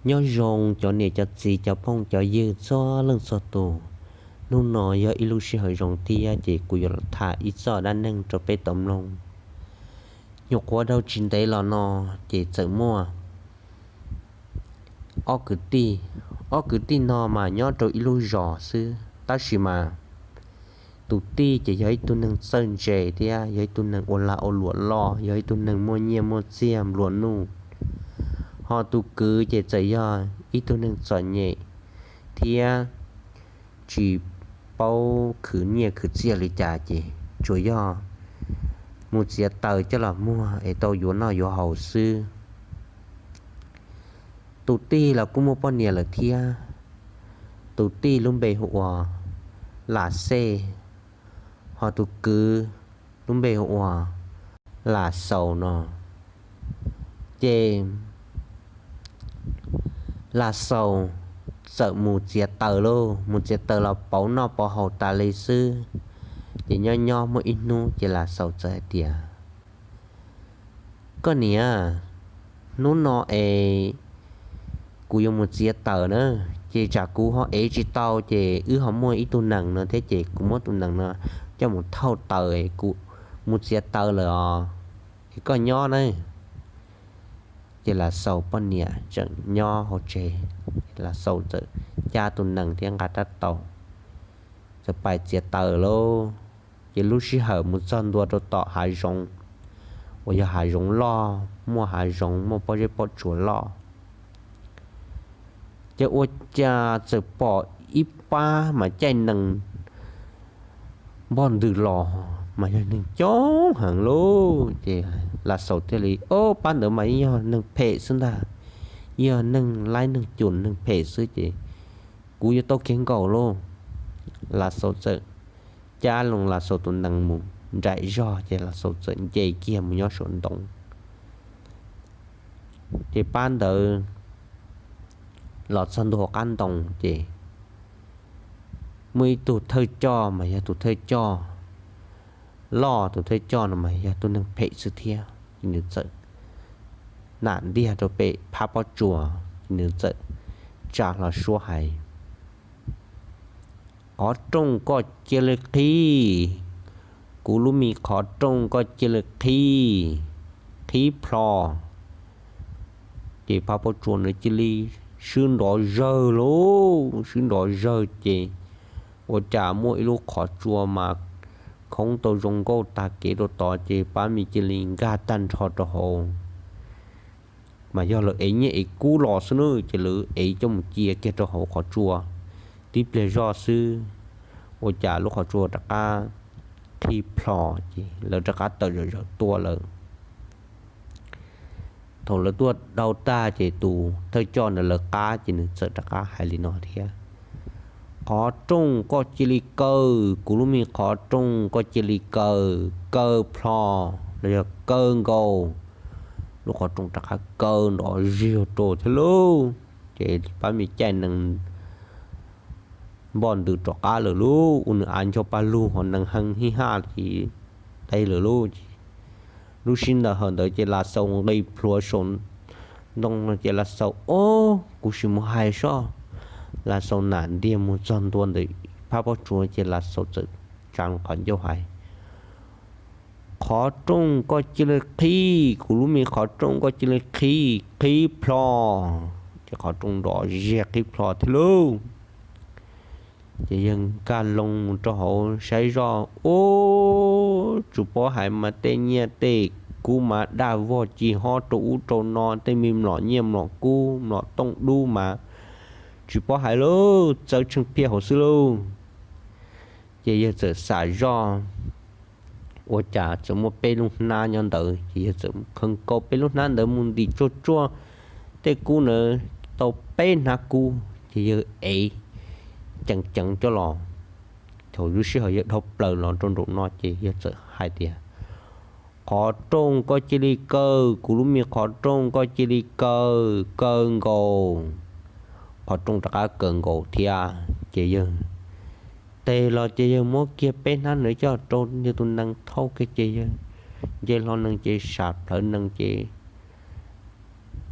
Nyob zoo cov niam cov txiv cov phooj cov ywg txhua leej txhua tus. Hnub no yog ib lub sij hawm zoo thiab ces kuv yuav los tham ib txoj dab neeg rau peb tau mloog. Nyuam qhuav dhau tsis ntev los no ces txawm muaj ob kwv tij. Ob kwv tij no mas nyob rau ib lub zos xwb tab sis mas tus tij ces yog ib tug neeg txawj ntse thiab yog ib tug neeg ua lag ua luam loj, yog ib tug neeg muaj nyiaj muaj txiag nplua nuj. Ho tus kwv ces txawm yog ib tug neeg txom nyem thiab tsis paub khwv nyiaj khwv txiaj li cas ces tsuas yog mus txiav taws coj los muag es tau yuav noj yuav haus xwb. Tus tij los kuj muaj poj niam lawm thiab. Tus tij lub npe hu ua Lam Xej, ho tus kwv lub npe hu ua Lam Xaus no. Ces Lam Xaus txawm mus txiav taws lauj, mus txiav taws los pauv noj pauv haus tas li xwb. Ces nyob nyob muaj ib hnub ces Lam Xaus txawm hais tias, koj niam, hnub no es kuv yuav mus txiav taws na, ces tsam kuv ho ev tsis tau ces wb ho muaj ib tug nees no thiab ces kuv muab tus nees no coj mus thauj taws es kuv mus txiav taws lawm os, es koj nyob na. Ces Lam Xaus poj niam tseem nyob hauv tsev, Lam Xaus txawm cab tus nees thiab nqa rab taus txawm pais txiav taws lauj. Ces lub sij hawm mus txog ntua rau tom hav zoov uas yog hav zoov loj, muaj hav zoov muaj pob zeb pob tsuas loj, ces ua cas txawm pom ib pab mas caij nees npoj ntws los mas yog neeg coob heev lauj. Ces Lam Xaus thiaj li, o, pab ntawd mas yog neeg phem xwb ntag, yog neeg laib neeg cum neeg phem xwb ces kuv yuav tau kev nkaum lauj. Lam Xaus txawm cab loo Lam Xaus tus nees mus nraim zog ces Lam Xaus txawm nce kiag mus nyob saum ntoo. Ces pab ntawd los txog ntua hauv qab ntoo ces muaj ib tug thawj coj mas yog tus thawj coj loj, tus thawj coj no mas yog tus neeg phem xwb thiab ces nws txawm nam ntiag rau pem phab pob tsuas, nws txawm tsa hlo suab hais, qhov rooj koj cia li qhib, kuv lub me qhov rooj koj cia li qhib, qhib plho. Ces phab pob tsuas nws cia li swb nrov zawg lauj, swb nrov zawg ces ua cas muaj ib lub qhov tsua mas khoob tau zoo nkauj tag kev rau tod ces pab me cia li nkag tag nrho rau hauv. Mas yog lawv ev nyiaj ev kub los xwb na ces lawv ev coj mus cia kiag rau hauv qhov tsua tib pliag zoj xwb, ua cas lub qhov tsua rov qab qhib plho ces lawv rov qab tawm zawm zawm tuaj lawm. Thaum lawv tuaj dhau tag ces tus thawj coj ntawd lawv qab ces nws txawm rov qab hais li no thiab, qhov rooj koj cia li kaw, kuv lub me qhov rooj koj cia li kaw, kaw plho los yog kaw nkaus. Lub qhov rooj rov qab kaw nrov zig rau thiab lauj. Ces pab me caij nees npoj ntws rov qab lawm lauj, ua nws av ncho paj lug ho nees hee hib haj ces teb lawm lauj. Lub sij ntawd hawm ntawd ces Lam Xaus nqis plhuav saum ntoo no ces Lam Xaus, o, kuv sim mus hais soj. Lam Xaus nam ntiag mus txog ntua ntawm phab pob tsuas ces Lam Xaus txawm tsa qhov ncauj hais, qhov rooj koj cia li qhib, kuv lub me qhov rooj koj cia li qhib, qhib plho. Ces qhov rooj nrov zig qhib plho thiab lauj. Ces yawg nkag loo mus rau hauv saib zoj, ub, tsis paub hais mas tej nyiaj tej kub mas daj vog ci hob rau ub rau no, tej me mlom nyiaj mlom kub mlom tooj dub mas tsis paub hais lauj, txawb tsheej phiaj hauv xwb lauj. Ces yawg txawm xam zoj, ua cas txawm muaj peb lub hnab nyob ntawd, ces yawg txawm khaws nkaus peb lub hnab ntawd mus ntim tsuag tsuag tej kub ntawd tau peb hnab kub, ces yawg ev ceev ceev coj los. Thaum lub sij hawm yawg dhau plaws los rau nraum no ces yawg txawm hais tias, qhov rooj koj cia li kaw, kuv lub me qhov rooj koj cia li kaw, kaw nkaus. Qhov rooj rov qab kaw nkaus thiab ces yawg teg los ces yawg muab kiag peb hnab ntawd coj rau yawg tus nees thauj kiag ces yawg nce hlo nees ces sam plawv nees ces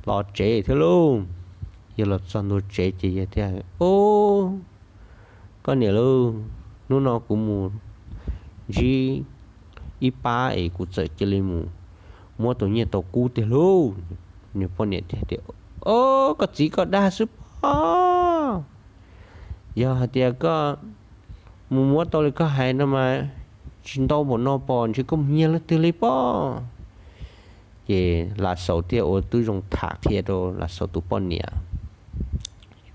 los tsev thiab lauj. yawg los txog ntua tsev ces yawg thiaj, Ob, koj niam lauj, hnub no kuv mus ntsib ib pab es kuv txawm cia li mus muab tau nyiaj tau kub tiag lauj. Nws poj niam thiaj tias, Ob, koj txiv, koj dag xwb pob. Yog hais tias koj mus muab tau li koj hais no mas tsis ntau npaum no pom ntshe koj mus nyiag leej twg li pob. Ces Lav Xaus thiaj ua tib zoo tham qhia rau Lav Xaus tus poj niam.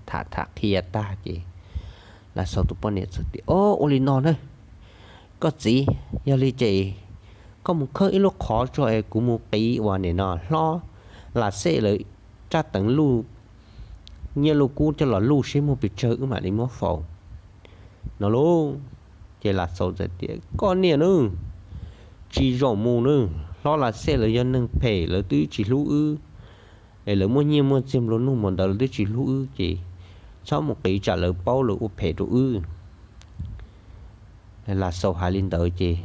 Tham tham qhia tag ces Lav Xaus tus poj niam txawm tias, Ob, ua li no na, koj txiv, yog li ces koj mus khawb ib lub qhov tso es kuv mus qiv uas nim no hlob Lav Xej lawv rab teev luj nyiaj luj kub coj los luj seb muaj pes tsawg wb mam li muab faus no lauj. Ces Lav Xaus txawm tias, Koj niam nawb, tsis zaum mus nawb, hlob Lav Xej lawv yog neeg phem, lawv twb tsis hlub wb es lawv muaj nyiaj muaj txiag nplua nuj npaum ntawd lawv twb tsis hlub wb ces txhob mus qiv tsam lawv paub lawv ua phem rau wb. Lav Xaus hais li ntawd ces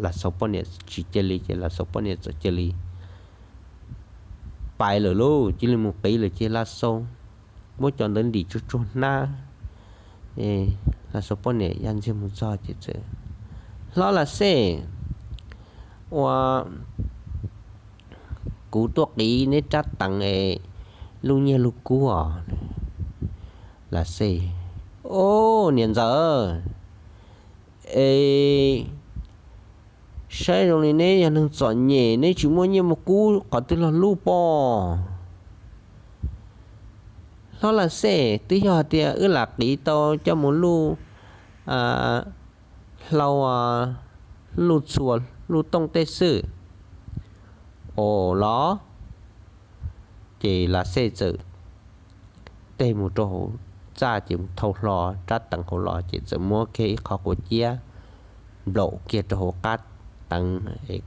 Lav Xaus poj niam tsis cia li ces Lav Xaus poj niam txawm cia li pais lawm lauj, cia li mus qiv lawm ces Lav Xaus muab cov ntawd ntim tsuag tsuag hnab. Lav Xaus poj niam ya ntxiag mus txog ces txawm, Hlob Lav Xej, ua kuv tuaj qiv neb rab teev es luj nyiaj luj kub os. Lav Xej, Ob, niam ntxawm, es saib zoo li neb yog neeg txom nyem, neb tsis muaj nyiaj muaj kub qhov twg los luj pob. Hlob Lav Xej, twb yog hais tias wb lam qiv tau coj mus luj hlau, luj txhuas, luj tooj tej xwb. Os, los. Ces Lav Xej txawm teg mus rau hauv txaj ces mus thau hlo rab teev hauv los ces txawm muab kiag ib qho quav ciab nplaum kiag rau hauv qab teev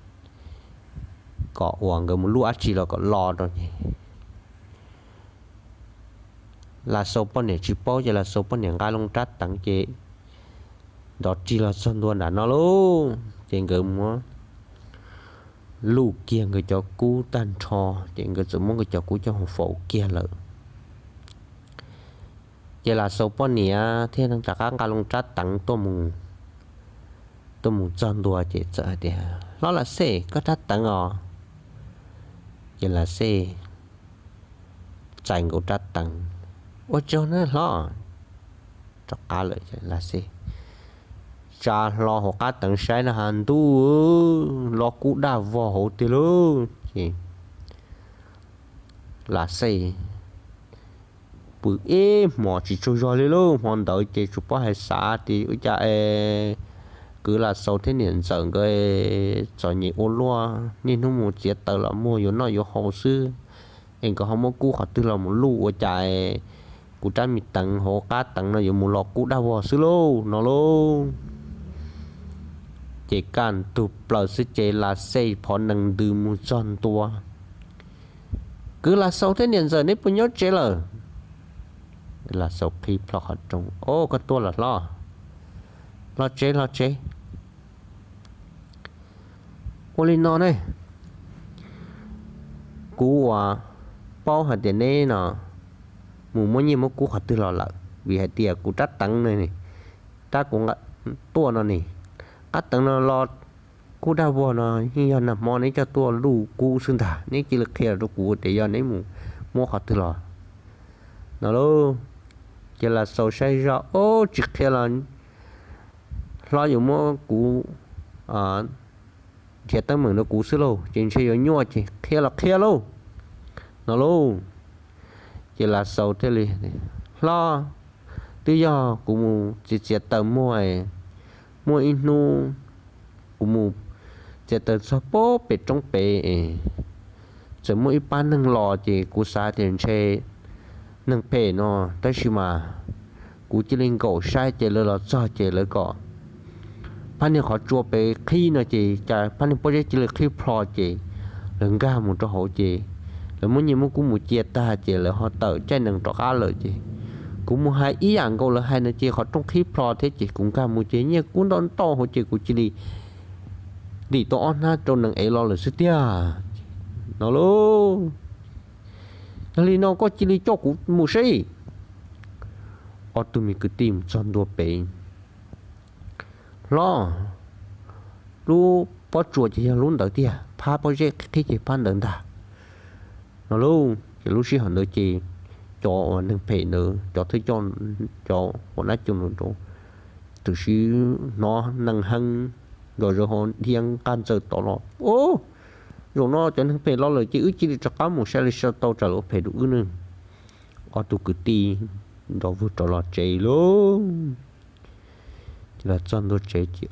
kom uas nkawd mus luj dab tsi los kom lo rau ces Lav Xaus poj niam tsis paub ces Lav Xaus poj niam nqa loo rab teev ces nrov rig los txog ntua nram no lauj. Ces nkawd muab luj kiag nkawd cov kub tag nrho ces nkawd txawm muab nkawd cov kub coj mus faus kiag lawm. Ces Lav Xaus poj niam thiaj rov qab nqa loo rab teev tuaj mus txog ntua ces txawm hais tias, Hlob Lav Xej, koj rab teev os. Ces Lav Xej txais nkaus rab teev, Ua tsaug nawb hlob. Rov qab lawm, Lav Xej tsa hlo hauv qab teev saib na has ntuj, lo kub daj vog hauv tiag lauj. Ces Lav Xej pw ib hmos tsis tsaug zog li lauj. Hmo ntawd ces tsuas paub hais xav tias ua cas es kwv Lav Xaus thiab niam ntxawm nkawd txom nyem ua luaj, niaj hnub mus txiav taws los muag yuav noj yuav haus xwb, es nkawd ho muab kub qhov twg los mus luj ua cas kuv rab me teev hauv qab teev no yuav mus lo kub daj vog xwb lauj no lauj. Ces kaj ntug plaws xwb ces Lav Xej phov nees ntws mus txog ntua, Kwv Lav Xaus thiab niam ntxawm neb puas nyob tsev lawm? Lav Xaus qhib plho qhov rooj, Ob, koj tuaj los hlob, los tsev los tsev. Ua li no ne, kuv uas paub hais tias neb no mus muab nyiaj muab kub qhov twg los lawm, vim hais tias kuv rab teev no, rab kuv tuaj no ne, qab teev no lo kub daj vog no yeej yog nag hmo neb coj tuaj luj kub xwb ntag, neb cia li qhia los rau kuv tias yog neb mus muab qhov twg los no lauj. Ces Lav Xaus saib zoj, Ob, tsis qhia los hlob yuav muab kuv nrhiav teeb meem rau kuv xwb lauj, ces ntshe yuav nyuaj ces qhia los qhia lauj no lauj. Ces Lav Xaus thiaj li, Hlob, twb yog kuv mus txiav txiav taws muag, muaj ib hnub kuv mus txiav taws txog pem roob pem, txawm muaj ib pab neeg los ces kuv xav tias ntshe neeg phem no, tab sis mas kuv cia li nkaum saib ces lawv los txog ces lawv kom phab niag qhov tsua pem qhib no ces cas phab niag pob zeb cia li qhib plho ces lawv nkag mus rau hauv ces lawv muab nyiaj muab kub mus cia tag ces lawv ho tawm caij nees rov qab lawm ces kuv mus hais ib yam nkaus lawv hais no ces qhov rooj qhib plho thiab ces kuv nkag mus ces nyiaj kub ntau ntau hauv ces kuv cia li ntim tau ob hnab rau nees ev los lawm xwb tiag no lauj. Yog li no koj cia li coj kuv mus seb. Ob tug me kwv tij mus txog ntua pem, Hlob, lub pob tsuas ces yog lub ntawd tiag, phab pob zeb qhib ces phab ntawd ntag, no lauj. Ces lub sij hawm ntawd ces cov uas neeg phem ntawd, cov thawj coj, cov uas nab coo nraud, twb sib hnov neeg heev, nrov zom ho dhia nqaj ntxawm tod los, Ub, zaum no cov neeg phem los lawm ces wb cia li rov qab mus saib li saib tau tsam lawv phem dua wb ne. Ob tug kwv tij nrov vwg rov los tsev lauj. Ces los txog ntua tsev ces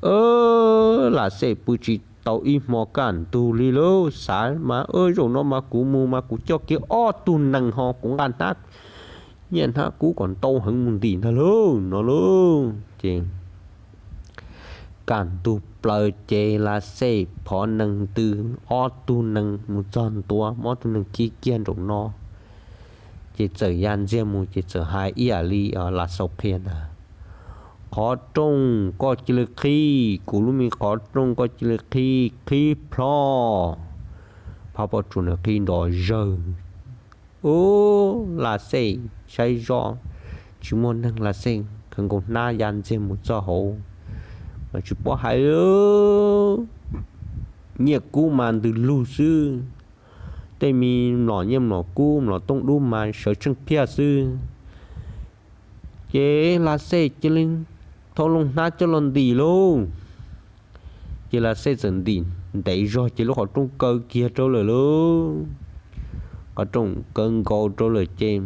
Lam Xej pw tsis tau ib hmo kaj ntug li lauj, xav mas, Zaum no mas kuv mus mas kuv coj kiag ob tug nees ho kuv nqa hnab nyiaj hnab kub kom ntau heev mus ntim ntag lauj, no lauj. Ces kaj ntug plaws ces Lam Xej phov nees ntws ob tug nees mus txog ntua, muab ob tug nees khi kiag nraum no, ces txawm ya ntxiag mus ces txawm hais ib yam li Lam Xaus qhia ntag, Qhov rooj koj cia li qhib, kuv lub me qhov rooj koj cia li qhib, qhib plho. Phab pob tsuas ntawd qhib nrov zawg. Ub, Lam Xej saib zoj tsis muaj neeg, Lam Xej khaws nkaus hnab ya ntxiag mus txog hauv, mas tsis paub hais, nyiaj kub mas ntws lug xwb, tej me mlom nyiaj mlom kub mlom tooj dub mas sawv tsheej phiaj xwb. Ces Lam Xej cia li thau loo hnab coj los ntim lauj. Ces Lam Xej txawm ntim ntev zog ces lub qhov rooj kaw kiag rau lawm lauj. Qhov rooj kaw nkaus rau lawm ces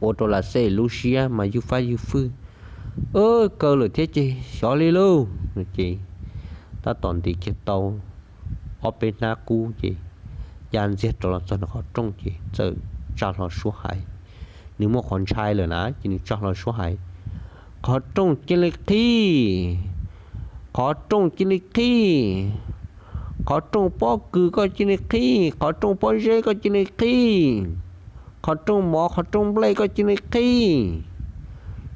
ua rau Lam Xej lub siab mas ywj fab ywj fwj, Kaw lawm thiab ces xyov li lauj. Ces tab tom ntim kiag tau ob peb hnab kub ces ya ntxiag rov los txog nws qhov rooj ces txawm tsa hlo suab hais. Nws muaj qhov ntshai lawm na ces nws tsa hlo suab hais, Qhov rooj cia li qhib, qhov rooj cia li qhib, qhov rooj pob kws koj cia li qhib, qhov rooj pob zeb koj cia li qhib, qhov rooj mov qhov rooj nplej koj cia li qhib.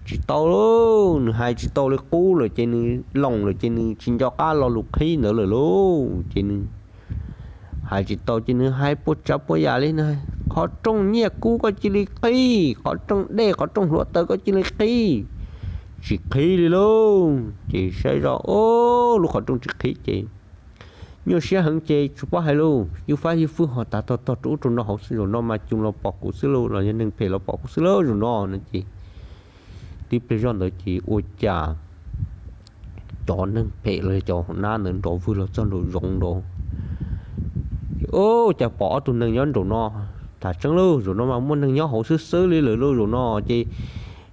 Tsis tau lauj, nws hais tsis tau li qub lawm ces nws loos lawm ces nws tsis nco qab lo lus qhib ntawd lawm lauj. Ces nws hais tsis tau ces nws hais puas tsav puas yam li na, Qhov rooj nyiaj kub koj cia li qhib, qhov rooj dej qhov rooj hluav taws koj cia li qhib. Tsis qhib li lauj. Ces saib zoj, o, lub qhov rooj tsis qhib ces nyuaj siab heev ces tsis paub hais lauj, ywj fab ywj fwj ho tas tog tog rau ub rau no hauv xwb, zaum no mas cus los pom kuv xwb lauj, los yog neeg phem los pom kuv xwb lauj zaum no no ces tib pliag zoj ntawd ces ua cas cov neeg phem los yog cov hauv nab ntawd nrov vwg los txog nraum zoov nraud. Ua cas pom ob tug neeg nyob nraum no, tham tseeb lauj, zaum no mas muaj neeg nyob hauv xwb xwb li lawm lauj zaum no ces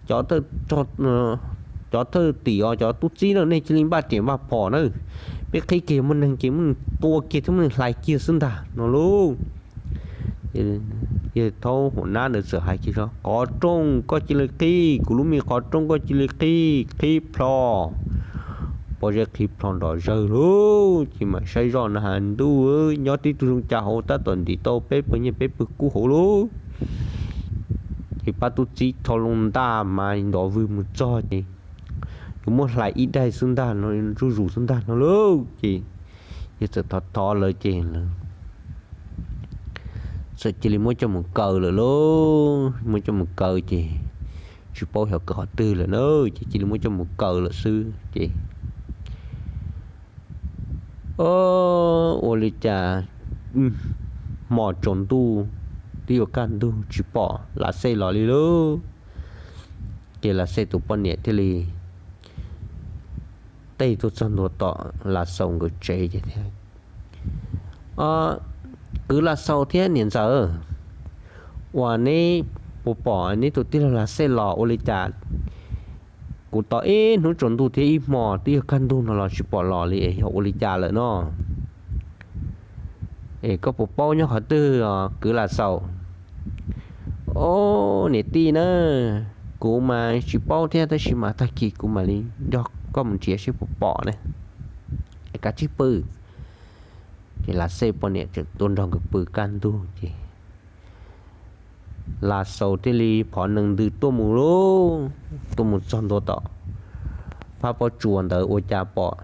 cov thawj tim os, cov tub txib na, nej cia li npaj riam npaj phom na, peb qhib kiag muaj neeg ces muab nws tua kiag thiab muab nws hlais kiag xwb ntag no lauj. Yawg thaub hauv nab ntawd txawm hais kiag, Qhov rooj koj cia li qhib, kuv lub me qhov rooj koj cia li qhib, qhib plho. Pob zeb qhib plho nrov zawg lauj. Ces mam saib zoj na has, Ntuj, nyob tib tug zoo cas hauv tab tom ntim tau peb pawg nyiaj peb pawg kub hauv lauj. Ces pab tub txib rho loo ntaj mas nrov vwg mus txog ces yuav muab hlais ib daig xwb ntag no, zuj zus xwb ntag no lauj. Ces yawg txawm thov thov lawv ces txawm cia li muab coj mus kaw lawm lauj. Muab coj mus kaw ces tsis paub xyov kaw qhov twg lawm na, ces cia li muab coj mus kaw lawm xwb ces ua li cas hmo tsaus ntuj twb yuav kaj ntug tsis pom Lav Xej los li lauj. Ces Lav Xej tus poj niam thiaj li tej tuaj txog ntua tom Lav Xaus nkawd tsev ces thiaj, Kwv Lav Xaus thiab niam ntxawm, uas neb puas pom neb tus tij laug Lav Xej los ua li cas? Kuv tos ib hnub tsaus ntuj thiab ib hmo twb yuav kaj ntug no los tsis pom los li es yog ua li cas lawm no? Es koj puas paub nyob qhov twg os kwv Lav Xaus? Os niam tij na, kuv mas tsis paub thiab tab sis mas tag kis kuv mam li nrog koj mus nrhiav seb puas pom ne. Es kav tsij pw. Ces Lav Xej poj niam tseem tuaj nrog nkawd pw kaj ntug ces Lav Xaus thiaj li phov nees ntws tuaj mus lauj, tuaj mus txog ntua tom phab pob tsuas ntawd ua cas pom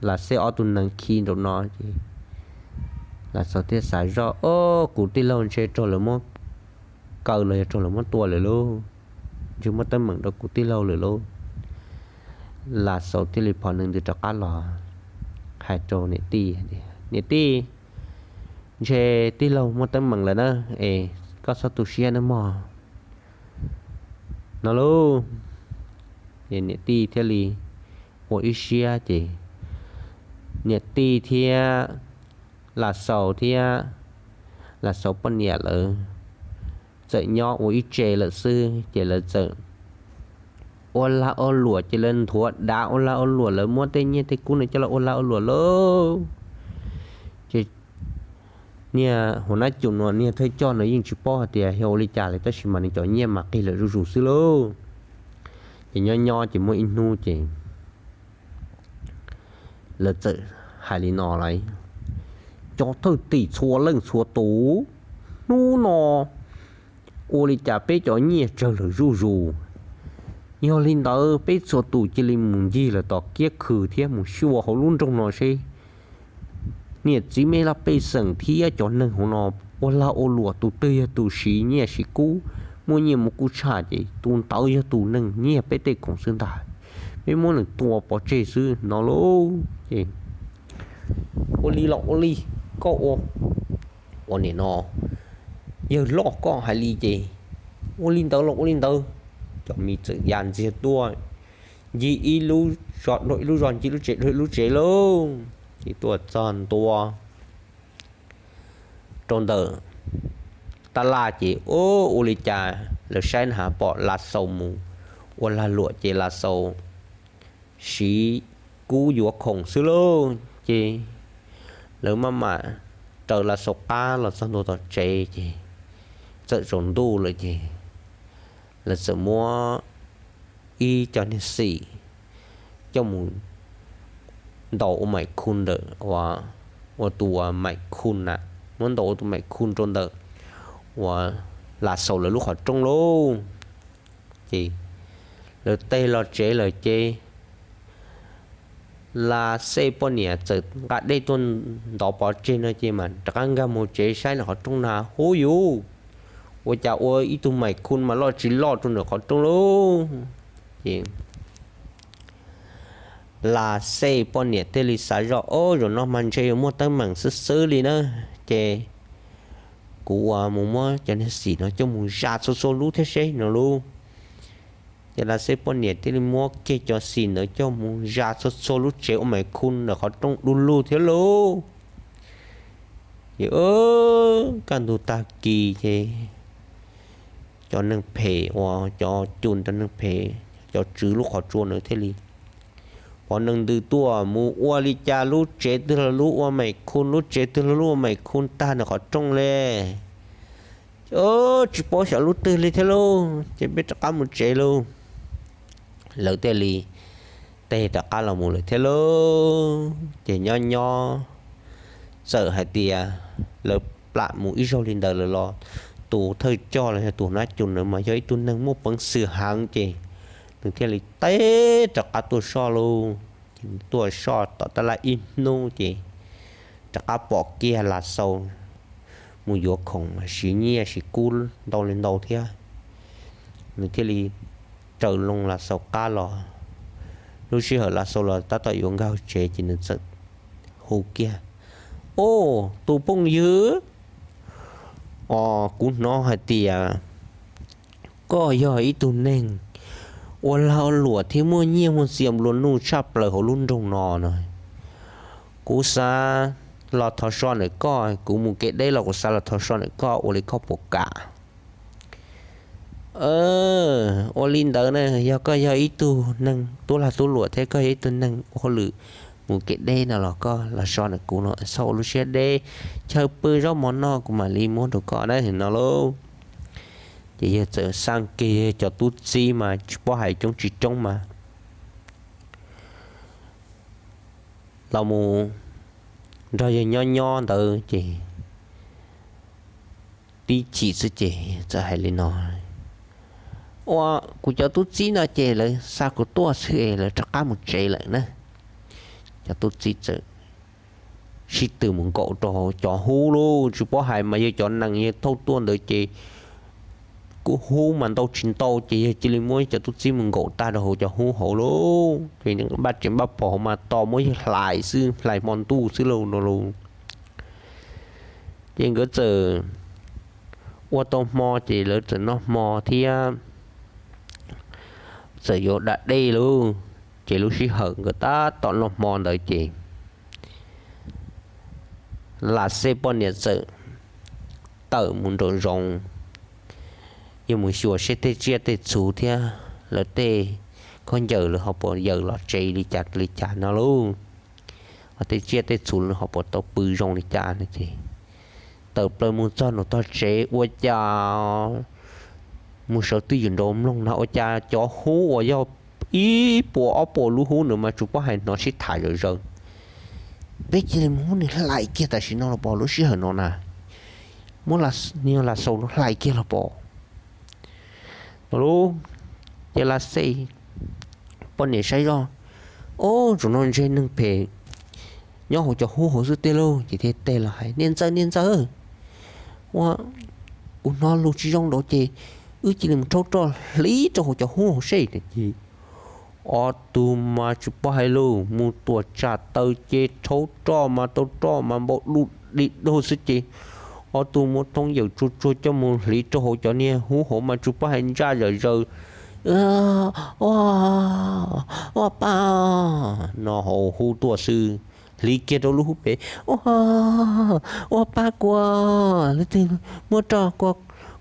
Lav Xej ob tug nees khi nraum no ces Lav Xaus thiaj xav zoj, Os, kuv tij laug ntshe raug lawv muab kaw los yog raug lawv muab tua lawm lauj, ntshe muab teeb meem rau kuv tij laug lawm lauj. Las Xaus thiaj li phov nees ntws rov qab los hais rau niam tij tias, Niam tij, ntshe tij laug muaj teeb meem lawm na, es koj txhob tu siab nawb mog, no lauj. Ces niam tij thiaj li ua ib siab ces niam tij thiab Las Xaus thiab Las Xaus poj niam lawv txawm nyob ua ib tse lawm xwb ces lawv txawm ua lag ua luam ces lawv nthuav dav ua lag ua luam, lawv muab tej nyiaj tej kub no coj los ua lag ua luam lauj. Ces niag hua nab cum no niag thawj coj no yeej tsis paub hais tias yog ua li cas li tab sis mas nws cov nyiaj mas qig lawm zuj zus xwb lauj. Ces nyob nyob ces muaj ib hnub ces lawv txawm hais li no lawm, Cov thwj tim txhua leej txhua tus, hnub no ua li cas peb cov nyiaj tsawg lawm zuj zus. Yog li ntawd peb txhua tus cia li mus ncig lawm tom kiab khw thiab mus xyuas hauv lub nroog no seb niam txiv mej laj pej xeem thiab cov neeg hauv no ua lag ua luam tus twg yog tus siv nyiaj siv kub, muaj nyiaj muaj kub tshaj ces tus ntawd yog tus neeg nyiag peb tej khoom xwb ntag. Peb muab nws tua pov tseg xwb no lauj. Ces ua li los ua li, koj ua, ua nim no yawg loj koj hais li ces ua li ntawd los ua li ntawd. Cov miv txawm ya ntxiag tuaj, ncig ib lub zos dua ib lub zos, ncig lub tsev dua ib lub tsev lauj. Ces tuaj txog ntua rau ntawm tab laj ces ua li cas lawv saib na has pom Las Xaus mus ua lag luam ces Las Xaus siv kub yuav khoom xwb lauj. Ces lawv maj mam raws Las Xaus qab los txog ntua tom tsev ces txawm tsaus ntuj lawm ces lawv txawm muab ib co niag xim coj mus ntaus ua maim khu ntawm, ua tus uas maim khu na, muab ntaus ua tus maim khu rau ntawm uas Las Xaus lawv lub qhov rooj lauj. Ces lawv teg los tsev lawm ces Las Xej poj niam txawm nqa dej tuaj ntov pov tseg no ces mas rov qab nkag mus tsev saib lawv qhov rooj na, hub yus, ua cas ua ib tug maim khu mas loj tsis loj rau ntawm qhov rooj lauj. Ces Las Xej poj niam thiaj li xav zoj, Ob, zaum no mas ntshe yuav muaj teeb meem xwb xwb li na, ces kuv ua mus muab cov niag xim no coj mus zas txhua txhua lub thiab seb no lauj. Ces Las Xej poj niam thiaj li muab kiag cov xim ntawd coj mus zas txhua txhua lub tsev ua maim khu ntawm qhov rooj du lug thiab lauj. Ces kaj ntug tag kis ces cov neeg phem uas cov cus cov neeg phem, cov tswv lub qhov tsua ntawd thiaj li phov nees ntws tuaj mus ua li cas lub tsev twg los lub ua maim khu, lub tsev twg los lub ua maim khu tag ntawm qhov rooj li. Tsis paub xyov lub twg li thiab lauj, ces peb rov qab mus tsev lauj. Lawv thiaj li teg rov qab los mus lawm thiab lauj. Ces nyob nyob txawm hais tias lawv plam mus ib zaug li ntawd lawm los tus thawj coj los yog tus nab cus ntawd mas yog ib tug neeg muaj peev xwm heev ces nws thiaj li teb rov qab tuaj soj lauj. Ces tuaj soj tom tab laj ib hnub ces rov qab pom kiag Las Xaus mus yuav khoom mas siv nyiaj siv kub ntau li ntau thiab. Nws thiaj li raws loo Las Xaus qab los. Lub sij hawm Las Xaus los tab tom yuav nkag tsev ces nws txawm hu kiag, Ob, tus phooj ywg, os, kuv hnov hais tias koj yog ib tug neeg ua lag ua luam thiab muaj nyiaj muaj txiag nplua nuj tshaj plaws hauv lub nroog no no. Kuv xav los thov so ntawm koj, kuv mus kev deb los kuv xav los thov so ntawm koj, ua li koj puas kam? Ua li ntawd na, yog koj yog ib tug neeg tub lag tub luam thiab koj yog ib tug neeg ua hauj lwm mus kev deb no los koj los so ntawm kuv no, txhob ua lub siab deb, chaw pw zaub mov noj kuv mam li muab rau koj na no lauj. Ces yawg txawm xaj kiag yawg cov tub txib mas tsis paub hais coob tsis coob mas los mus nrog yawg nyob nyob ntawd ces tib chim xwb ces txawm hais li no, Ua, kuv cov tub txib no ces lawv xa kuv tuaj xwb es lawv rov qab mus tsev lawm na. Cov tub txib txawm sib tw mus nkaum rau hauv cov hub lauj, tsis paub hais mas yawg cov nees yawg thauj tuaj ntawd ces kuj hub mas ntau tsis ntau ces yawg cia li muab cov tub txib mus nkaum tag rau hauv cov hub hauv lauj. Ces npaj tsev npaj phom hauv mas tos muab yawg hlais xwb, hlais hmo ntuj xwb lauj no lauj. Ces nkawd txawm ua tau hmo ces lawv txawm noj hmo thiab txawm yuav da dej lauj. Ces lub sij hawm nkawd tab tom noj hmo ntawd ces Lam Xej poj niam txawm tawm mus nraum zoov, yuav mus xyuas seb tej tsiaj tej txhu thiab lawv tej khaub ncaws lawv ho puas yaws los tsev li cas li cas no lauj. Ho tej tsiaj tej txhu lawv ho puas tau pw zoo li cas no ces tawm plaws mus txog nraum tog tsev ua cas mus sawv twj ywm nraud mloog na ua cas cov hub uas yog ib puas ob puas lub hub ntawd mas tsuas paub hais hnov sib tham zom zaws. Peb cia li mus muab nws hlais kiag tam sim no los pom, lub sij hawm no na, muab Lam Xaus hlais kiag los pom no lauj. Ces Lam Xej poj niam saib zoj, ob, zaum no ntshe neeg phem nyob hauv cov hub hauv xwb tiag lauj. Ces thiaj teb los hais, niam ntxawm, niam ntxawm, ua, kuv hnov lus tsis zoo nraud ces wb cia li mus rhaub roj hliv rau hauv cov hub hauv seb. Ces ob tug mas tsis paub hais lus, mus tuam tsam taw ces rhaub roj mas tau roj mas npau duj di dug xwb ces ob tug muab thoob yawm tsuag tsuag coj mus hliv rau hauv cov niag hub hauv mas tsuas paub hais ntsaj zom zaws, ua, ua pa no hauv hub tuaj xwb. Hliv kiag rau lub hub pem, ua, ua pa kuv, leej twg muab roj kua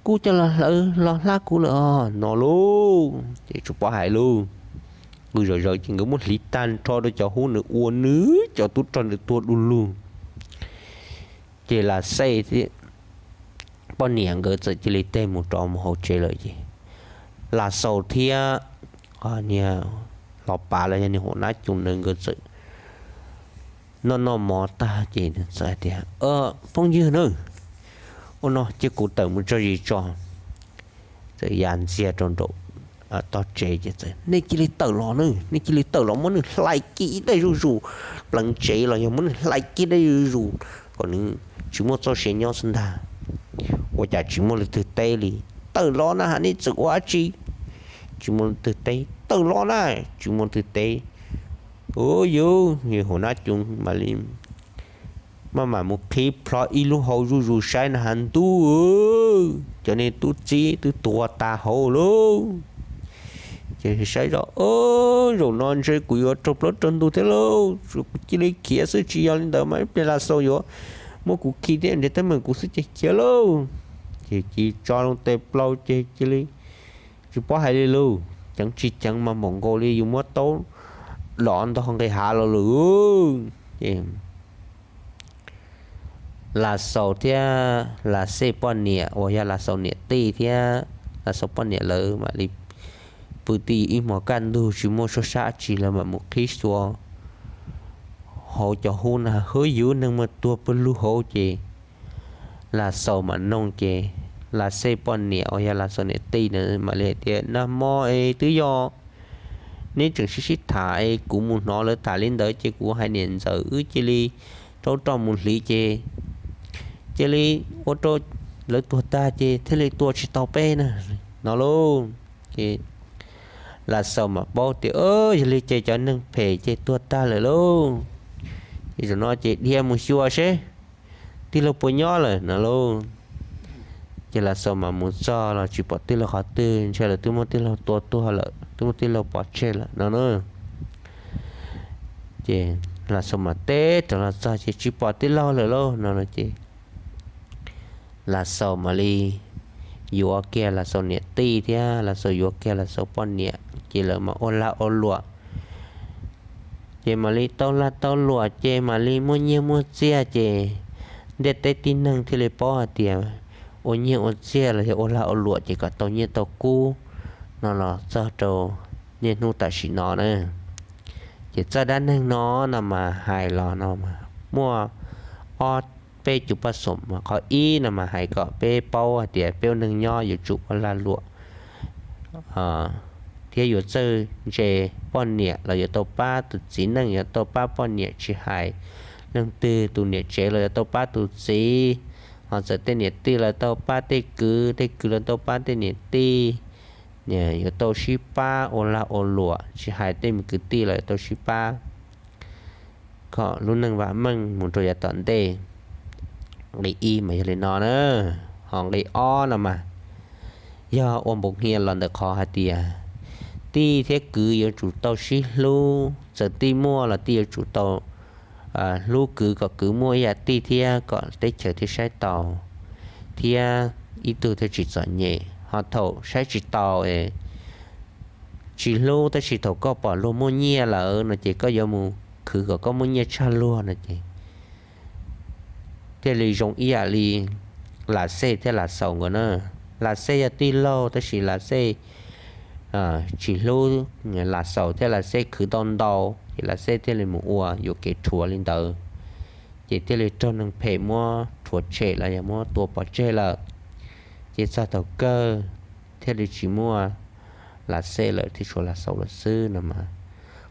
kub coj los hlawv los hlab kuv lawm os no lauj. Ces tsuas paub hais lus, qw zom zaws ces nkawd muab hliv tag nrho rau cov hub nws ua nws cov tub rog nws tuag du lug. Ces Lam Xej poj niam nkawd txawm cia li teg mus rov mus hauv tsev lawm ces Lam Xaus thiab niag los pav los yog niag hua nab cu ntawd nkawd txawm noj noj mov tag ces txawm hais tias, phooj ywg na, ua no cia kuv tawm mus tso zis tso. Txawm ya ntxiag rau nraum tog tsev ces, nej cia li tawm los na, nej cia li tawm los muab nws hlais kiag dej zuj zus, pleev tsev los yog muab nws hlais kiag dej zuj zus kom nws tsis muaj txoj sia nyob xwb ntag. Ua cas tsis muaj leej twg teb li. Tawm los na, nej txawm ua dab tsi? Tsis muaj leej twg teb. Tawm los na, tsis muaj leej twg teb. Ua yus, yus hua nab cu mam li maj mam mus qhib plho ib lub hau zuj zus saib na has ntub, cov niag tub txib twb tuag tag hauv lauj. Ces saib zoj, zaum no ntshe kuv yuav raug plaub raug ntug thiab lauj, tsuas kuv cia li khiav xwb, tsis yog li ntawd mas ib pliag Lam Xaus yuav muab kuv khi thiab nrhiav teeb meem kuv xwb ces khiav lauj. Ces cia tso loo tes plaws ces cia li tsis paub hais li lus, ceev tsis ceev mas npaum nkaus li yus muab taub dov ntog nqis hav los lawm. Ces Lam Xaus thiab Lam Xej poj niam uas yog Lam Xaus niam tij thiab Lam Xaus poj niam lawv mam li pw twj ywm ib hmos kaj ntug tsis muaj suab sab tsi lawv mam mus qhib xyuas hauv cov hub na, hwb, yus neeg mas tuag pw lug hauv ces Lam Xaus mam noog ces Lam Xej poj niam uas yog Lam Xaus niam tij na mam li hais tias, nag hmo es twb yog neb tseem sib sib tham es kuv mus hnov lawv tham li ntawd ces kuv hais niam ntxawm wb cia li rhaub roj mus hliv ces cia li ua rau lawv tuag tag ces thiaj li tua tsis tau peb na no lauj. Ces Lam Xaus mam paub tias, yog li ces cov neeg phem ces tuag tag lawm lauj. Ces zaum no ces dhia mus xyuas seb tij laug puas nyob lawm no lauj. Ces Lam Xaus mam mus txog los tsis pom tij laug qhov twg, ntshe lawv twb muab tij laug tua tuag lawm, twb muab tij laug pov tseg lawm no na. Ces Lam Xaus mam teb rov los txog ces tsis pom tij laug lawm lauj no ces Lam Xaus mam li yuav kiag Lam Xaus niam tij thiab Lam Xaus yuav kiag Lam Xaus poj niam ces lawv mam ua lag ua luam. Ces mam li tau lag tau luam ces mam li muaj nyiaj muaj txiag ces ntiaj teb tib neeg thiaj li paub hais tias ua nyiaj ua txiag los yog ua lag ua luam ces kom tau nyiaj tau kub no los txog rau niaj hnub tam sim no na. Ces txoj dab neeg no no mas hais los no muaj ob peb cov paj xom, mas qhov ib no mas hais kom peb paub hais tias peb ua neeg nyob yuav tsum ua lag luam thiab yuav txawj ntse poj niam los yuav tau pab tus txiv neej, yuav tau pab poj niam, tsis hais leej twg tus niam tsev los yuav tau pab tus txiv. Ho txawm tej niam tij los tau pab tej kwv, tej kwv los tau pab tej niam tij, yuav tau sib pab ua lag ua luam, tsis hais tej me kwv tij los yuav tau sib pab kom lub neej vam meej mus rau yav tom ntej. Nqe ib mas yog li no na. Ho nqe ob no mas yog ua npau hias los ntawm qhov hais tias tij thiab kwv yuav tsum tau sib hlub, txawm tij muaj los tij yuav tsum tau hlub kwv kom kwv muaj ib yam tij thiab kom teb chaws thiaj saib taus thiab ib tug thiaj tsis txom nyem. Ho thaum saib tsis taus es tsis hlub, tab sis thaum koj pom luag muaj nyiaj lawm no ces koj yuav mus khwv kom koj muaj nyiaj tshaj luag no ces thiaj li zoo ib yam li Lam Xej thiab Lam Xaus nkawd na. Lam Xej yog tij laug tab sis Lam Xej tsis hlub Lam Xaus thiab Lam Xej khwv tau ntau, ces Lam Xej thiaj li mus ua yuam kev rhuav li ntawd, ces thiaj li raug neeg phem muab rhuav tshem los yog muab tua pov tseg lawm. Ces txog thaum kawg thiaj li tsis muaj Lam Xej lawm thiaj tshuav Lam Xaus lawm xwb no mas.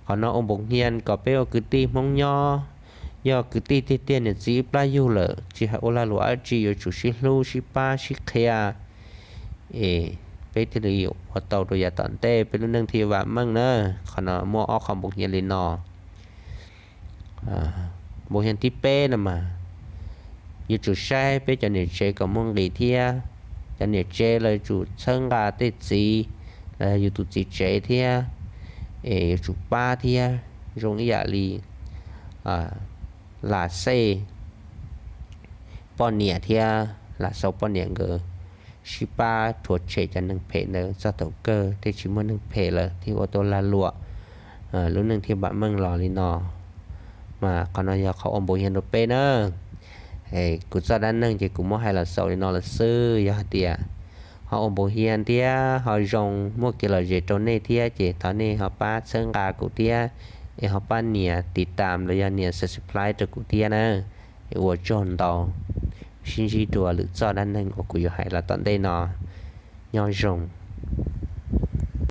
Qhov no ua npau hias kom peb ua kwv tij Hmoob nyob, yog kwv tij tiag tiag niam txiv ib plab yug lawm tsis hais ua lag luam dab tsi yuav tsum sib hlub sib pab sib qhia es peb thiaj li ua tau rau yav tom ntej peb lub neej thiaj vam meej na. Qhov no muaj ob qho npau hias li no. Npau hias thib peb no mas yuav tsum saib peb cov niam tsev kom muaj nqis thiab. Cov niam tsev los yuav tsum txhawb nqa tej txiv los yog yus tus txiv tsev thiab, es yuav tsum pab thiab zoo ib yam li Lam Xej poj niam thiab Lam Xaus poj niam nkawd sib pab rhuav tshem cov neeg phem ntawd txog thaum kawg thiaj tsis muaj neeg phem lawm thiaj ua tau lag luam, lub neej thiaj vam meej los li no. Mas qhov no yog qhov ua npau hias rau peb na. Kuv txoj dab neeg ces kuv muab hais los xaus li no lawm xwb. Yog hais tias ho ua npau hias thiab ho zoo muaj kev lom zem rau nej thiab ces thov nej ho pab txhawb nqa kuv thiab, es ho pab nias tiv tam los yog nias subscribe rau kuv thiab na. Es ua tsaug ntau, sib ntsib dua lwm txoj dab neeg uas kuv yuav hais los tom ntej no. Nyob zoo.